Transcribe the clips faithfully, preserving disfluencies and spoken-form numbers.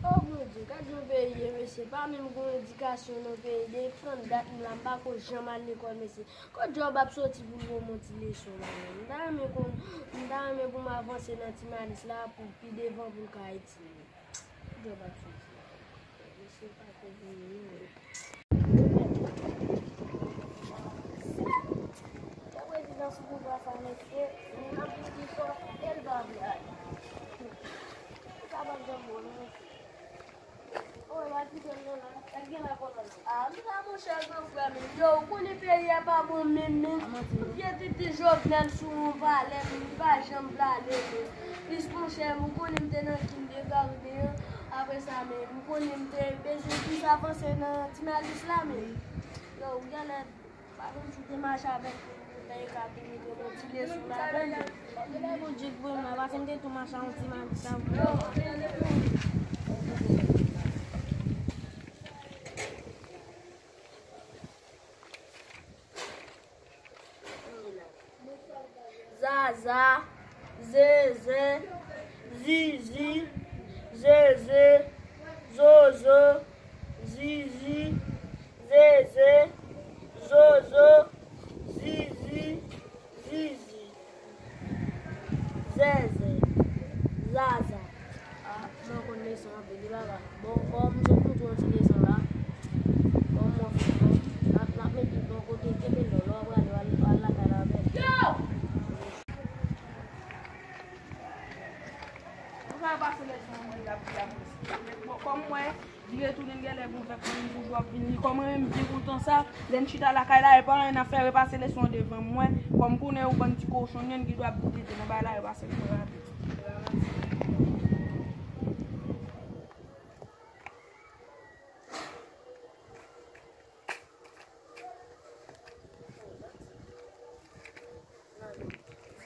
Oh Bondye, gad yon peyi ye, mesye. Pa menm gon edikasyon nan peyi. Depi trant dat m la, m pa ko janm al lekòl, mesye. Kot Jòb ap soti pou l ban m yon ti leson la menm? M ta renmen konn, m ta renmen pou m avanse nan Ti Malis la pou pi devan pou l ka itilize. Kot Jòb ap soti la? Mesye pa ko vini non. Yon prezidan sou pouvwa sa, mesye, n ap di fò, e l pa vle ale. Sa p ap janm bon non, mesye. Oy, pa kite m non la. Sa k gen la, kolonèl? Ah, m sa, monchè, gran frè m. Yo, ou konnen peyi a pa bon menm, menm. Vye tete Jovenel sou yon valè, menm, li pa janm vle ale, menm. Plis, monchè, ou konnen m te nan kindergarten an. Apre sa, menm, ou konnen m te bezwen plis avanse nan Ti Malis la, menm. Yo, ou genlè pa konn si w te mache avèk moun nan e ka te mete yon ti leson ladan l. Lè Bondye k voye m la, paske m te tou mache a yon Ti Malis la. Zaza, zeze, zizi, zeze, zozo, zizi, zeze, zozo, zizi, zizi, zeze, zaza. Ah, mwen konn leson anpil, wi papa. Bon, kòm m sot moutre yon ti leson la, kòm mwen fin bon, n ap, n ap mete l bò kote, kenbe l lò, lè w ap prale, w al, w al lakay la avè l. Mwen sa pase leson an, mwen, l ap di a mwen. Bon, kòm mwen, li retounen, genlè gon fèk fanmi boujwa ap vin li. Kòm mwen menm, m byen kontan sa, lè n chita lakay la, e pa anyen n ap fè, repase leson an devan mwen. Kòm konnen yo bann ti kochon, nèg ki dwe ap goute tete nan bagay la, repase leson an rapid.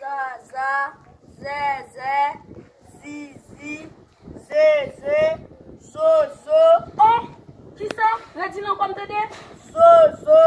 Zaza, zèzè, zizi, zeze, zozo. Oh! Kisa? Redi l ankò, m tande. Zozo.